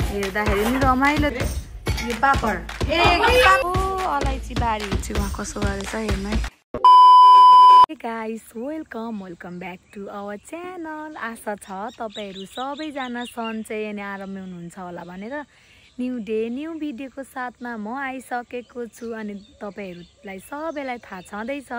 हेर्दाखेरि नि रमाइलो। यो पापड अलैँची बारी छु उहाँ कसो गरेछ हेर्नु है। Guys welcome back to our channel. आशा छ तपाईहरू सबैजना सन्चै अनि आराममै हुनुहुन्छ होला भनेर न्यू डे न्यू भिडियोको साथमा म आइसकेको छु। अनि तपाईहरूलाई सबैलाई थाहा छँदैछ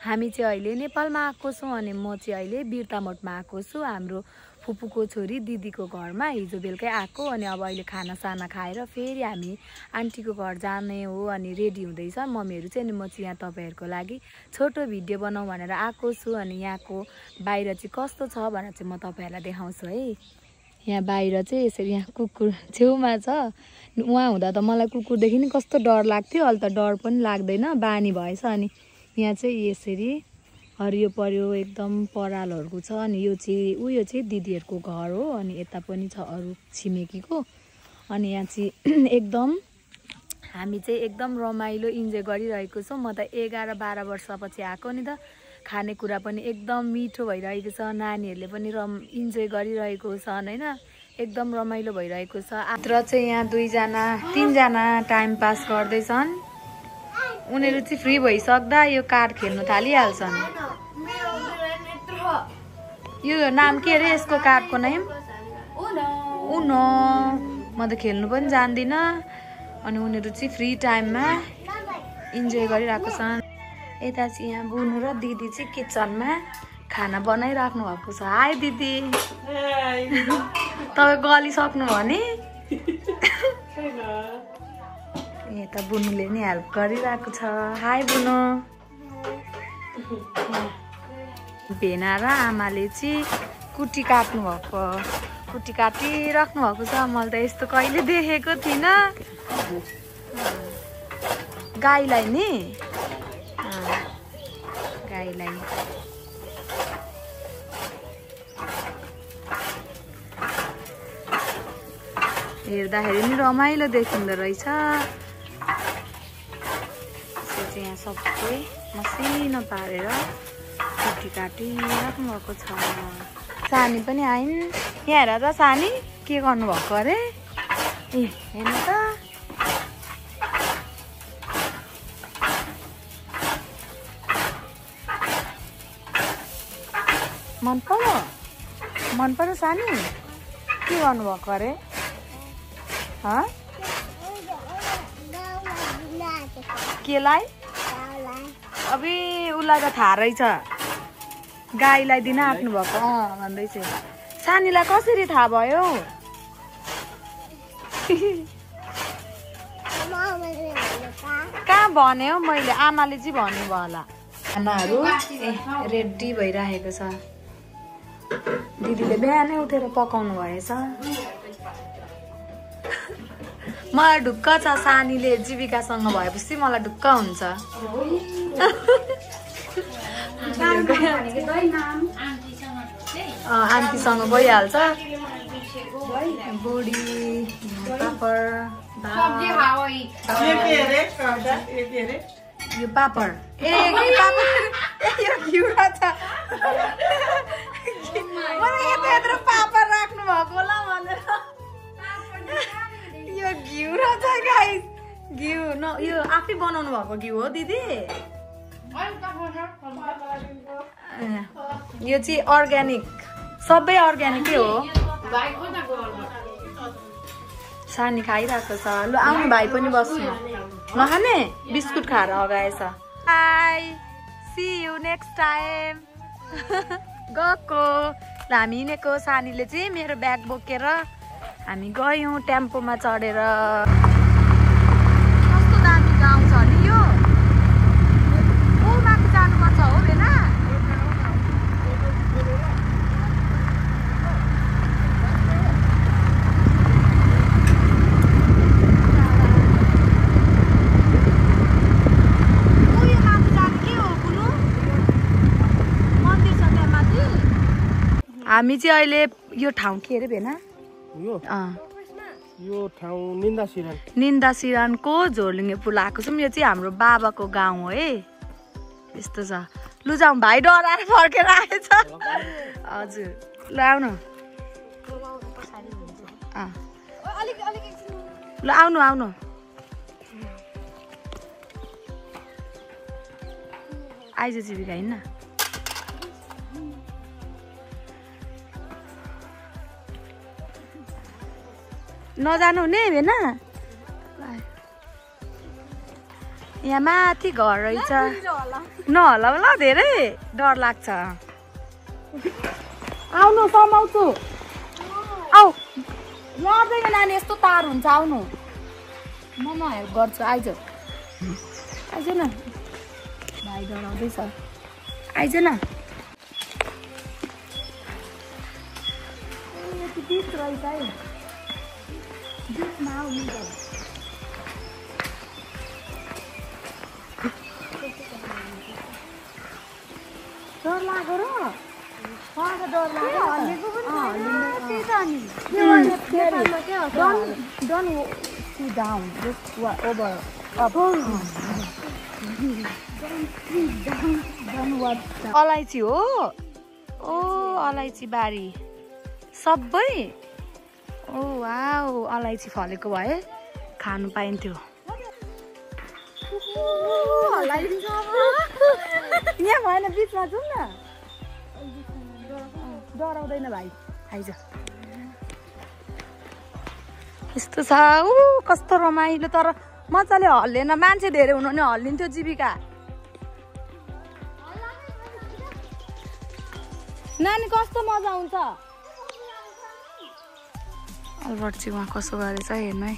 हामी चाहिँ अहिले नेपालमा आएको छौँ अनि म चाहिँ अहिले बिर्तामोडमा आएको छु हाम्रो फुपूको छोरी दिदीको घरमा। हिजो बेलुकै आएको अनि अब अहिले खानासाना खाएर फेरि हामी आन्टीको घर जाने हो अनि रेडी हुँदैछ मम्मीहरू चाहिँ। अनि म चाहिँ यहाँ तपाईँहरूको लागि छोटो भिडियो बनाऊँ भनेर आएको छु। अनि यहाँको बाहिर चाहिँ कस्तो छ भनेर चाहिँ म तपाईँहरूलाई देखाउँछु है। यहाँ बाहिर चाहिँ यसरी यहाँ कुकुर छेउमा छ। उहाँ हुँदा त मलाई कुकुरदेखि नि कस्तो डर लाग्थ्यो, अहिले त डर पनि लाग्दैन, बानी भएछ। अनि यहाँ चाहिँ यसरी हरियो पर्यो एकदम परालहरूको छ। अनि यो चाहिँ दिदीहरूको घर हो अनि यता पनि छ अरू छिमेकीको। अनि यहाँ चाहिँ एकदम हामी चाहिँ एकदम रमाइलो इन्जोय गरिरहेको छौँ। म त 11-12 वर्षपछि आएको नि त। खानेकुरा पनि एकदम मिठो भइरहेको छ, नानीहरूले पनि इन्जोय गरिरहेको छन् होइन, एकदम रमाइलो भइरहेको छ। आत्र चाहिँ यहाँ 2-3जना टाइम पास गर्दैछन्। उनीहरू चाहिँ फ्री भइसक्दा यो कार्ड खेल्नु थालिहाल्छन्। यो नाम के अरे यसको कार्डको नाम? उनो। म त खेल्नु पनि जान्दिनँ। अनि उनीहरू चाहिँ फ्री टाइममा इन्जोय गरिरहेको छन्। यता चाहिँ यहाँ बुनु र दिदी चाहिँ किचनमा खाना बनाइराख्नु भएको छ। हाई दिदी। तपाईँ गलिसक्नु भने यता बुनुले नि हेल्प गरिरहेको छ। हाई बुनु। भेना र आमाले चाहिँ कुटी काट्नु भएको, कुटी काटिराख्नु भएको छ। मैले त यस्तो कहिले देखेको थिइनँ। गाईलाई नि गाईलाई हेर्दाखेरि नि रमाइलो देखिँदो रहेछ। यहाँ सबै मसिनो पारेर कुटी काटिराख्नु भएको छ। सानी पनि आइन्। यहाँ हेर त सानी के गर्नुभएको अरे। ए हेर्नु त मन पर्यो सानी के गर्नुभएको अरे। केलाई अबे उसलाई त थाहा रहेछ, गाईलाई दिन आँट्नु भएको भन्दैछ। सानीलाई कसरी थाहा भयो? कहाँ भन्यो मैले, आमाले चाहिँ भन्नुभयो होला। खानाहरू रेडी भइरहेको छ। दिदीले बिहानै उठेर पकाउनु भएछ। मलाई ढुक्क छ सानीले जीविकासँग भएपछि मलाई ढुक्क हुन्छ। आन्टीसँग गइहाल्छ। बुढी पापड यो पापड यो घिउ छ। यत्रो पापड राख्नु भएको होला भनेर यो घिउ रहेछ गाइस। घिउ न यो आफै बनाउनु भएको घिउ हो दिदी। यो चाहिँ अर्ग्यानिक, सबै अर्ग्यानिकै हो। सानी खाइरहेको छ। ल आउनु भाइ पनि बस्नु। नखाने बिस्कुट खाएर अगाएछ। Bye see you next time. गएको ल हामी हिँडेको। सानीले चाहिँ मेरो ब्याग बोकेर हामी गयौँ टेम्पोमा चढेर। कस्तो दामी गाउँ छ नि यो। माथि जानुपर्छ हो भेना। यो माथि जानु के हो बुनु? मन्दिर छ त्यहाँ माथि। हामी चाहिँ अहिले यो ठाउँ के अरे भेना? यो ठाउँ निन्दा सिरानको झोर्लिङ्गे पुल आएको छौँ। यो चाहिँ हाम्रो बाबाको गाउँ हो है। यस्तो छ। लु जाउँ भाइ डराएर फर्केर आएछ। हजुर ल आउनु। ल आउनु आउनु आइज जीविका हिँड्न नजानु हुने हेर्न यहाँ माथि घर रहेछ नहोला ल धेरै डर लाग्छ आउनु समाउँछु आऊ लड्दैन नानी यस्तो तार हुन्छ आउनु म हेल्प गर्छु आइज आइज न भाइ डराउँदैछ आइज न यति बिच रहेछ है बिचमा आऊ डर लाग्यो र डर अलैँची हो ओ अलैँची बारी सबै ओ वाउ अलैँची फलेको भए खानु पाइन्थ्यो यहाँ भएन बिचमा जाउँ न डराउँदैन भाइ आइज यस्तो छ ऊ कस्तो रमाइलो तर मजाले हल्लेन मान्छे धेरै हुनु भने हल्लिन्थ्यो जीविका नानी कस्तो मजा आउँछ अल्बर्ट चाहिँ उहाँ कसो गरेछ हेर्नु है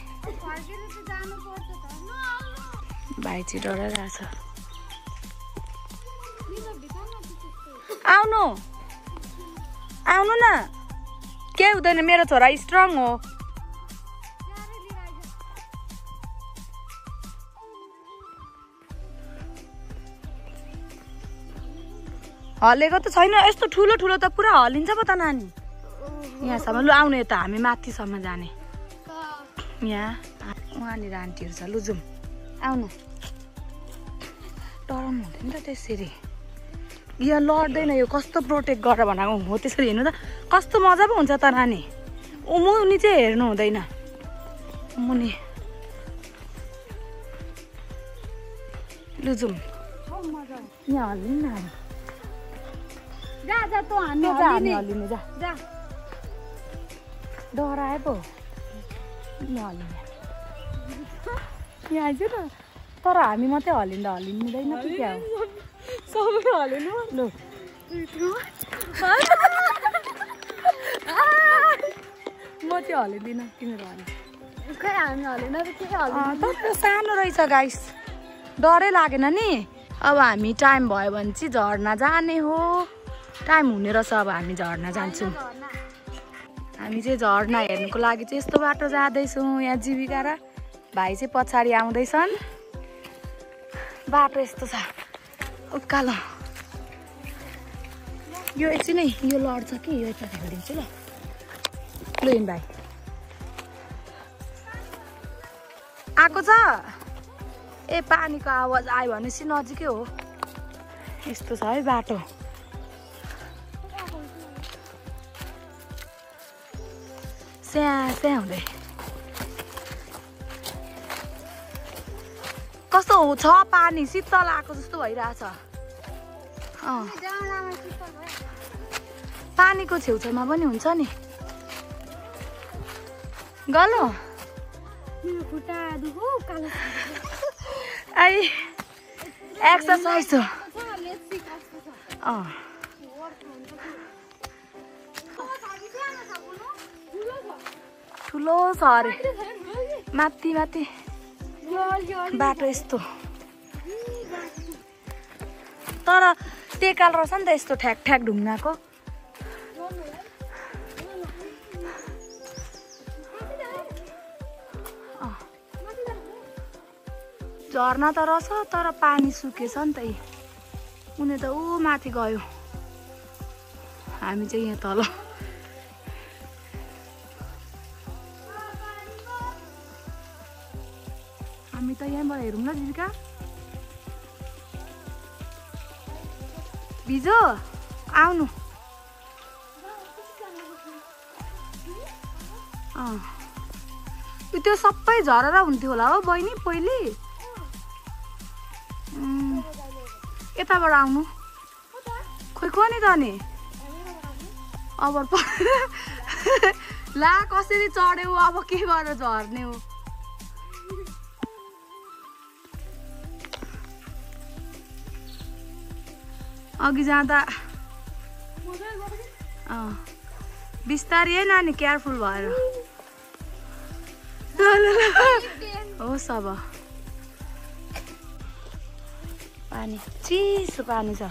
भाइ चाहिँ डराइरहेछ आउनु आउनु न केही हुँदैन मेरो छोरा स्ट्रङ हो हल्लेको त छैन यस्तो ठुलो ठुलो त पुरा हल्लिन्छ पो त नानी यहाँसम्म लु आउनु यता हामी माथिसम्म जाने यहाँ उहाँनिर आन्टीहरू छ लु जाउँ आउनु डराउनु हुँदैन त त्यसरी यहाँ लड्दैन यो कस्तो प्रोटेक्ट गरेर भनेको हो त्यसरी हेर्नु त कस्तो मजा पो हुन्छ त नानी मुनि चाहिँ हेर्नु हुँदैन मुनि लु जाउँ यहाँ हल्लिनु न हल्लिनु जा डराए पो यहाँ आइज न तर हामी मात्रै हल्लिँदा हल्लिँदैन कि क्या हो सबै हल्लिनु लु म चाहिँ हल्लिँदिनँ तिमीहरू हल्लिनु सानो रहेछ गाइस डरै लागेन नि अब हामी टाइम भयो भने चाहिँ झर्ना जाने हो टाइम हुने रहेछ अब हामी झर्ना जान्छौँ हामी चाहिँ झर्ना हेर्नुको लागि चाहिँ यस्तो बाटो जाँदैछौँ यहाँ जीविका र भाइ चाहिँ पछाडि आउँदैछन् बाटो यस्तो छ उकालो यो एकछिन नै यो लड्छ कि यो यता हेरिदिन्छु ल लु भाइ आएको छ ए पानीको आवाज आयो भनेपछि नजिकै हो यस्तो छ है बाटो स्या हुँदै कस्तो छ पानी शीतल आएको जस्तो भइरहेछ पानीको छेउछाउमा पनि हुन्छ नि गलो आई एक्सर्साइज हो ठुलो छ अरे माथि माथि बाटो यस्तो तर टेकाल रहेछ नि त यस्तो ठ्याक ठ्याक ढुङ्गाको झर्ना त रहेछ तर पानी सुकेछ नि त उनी त ऊ माथि गयो हामी चाहिँ यहाँ तल हामी त यहाँबाट हेरौँ ल जीविका भिजो आउनु त्यो सबै झरेर हुन्थ्यो होला हो बहिनी पहिले। यताबाट आउनु खोइ नि त नि अब ला कसरी चढ्यौ अब के गरेर झर्ने हो। अघि जाँदा बिस्तारै है नानी केयरफुल भएर होस्। अब पानी चिसो पानी छ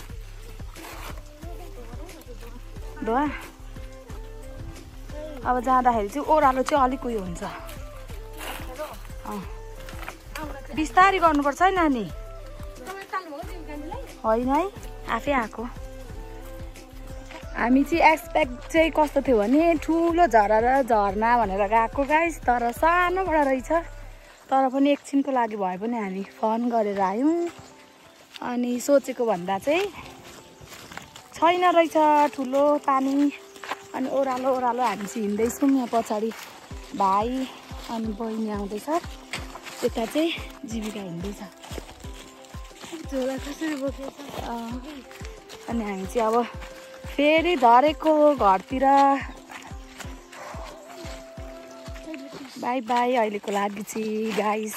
धुवा। अब जाँदाखेरि चाहिँ ओह्रालो चाहिँ अलिक उयो हुन्छ। बिस्तारै गर्नुपर्छ है नानी। होइन है आफै आएको। हामी चाहिँ एक्सपेक्ट चाहिँ कस्तो थियो भने ठुलो झरना भनेर गएको गाइस, तर सानोबाट रहेछ। तर पनि एकछिनको लागि भए पनि हामी फन गरेर आयौँ। अनि सोचेको भन्दा चाहिँ छैन रहेछ ठुलो पानी। अनि ओह्रालो हामी चाहिँ हिँड्दैछौँ। यहाँ पछाडि भाइ अनि बहिनी आउँदैछ, यता चाहिँ जीविका हिँड्दैछ। अनि हामी चाहिँ अब फेरि झरेको घरतिर बाई बाई अहिलेको लागि चाहिँ गाइस।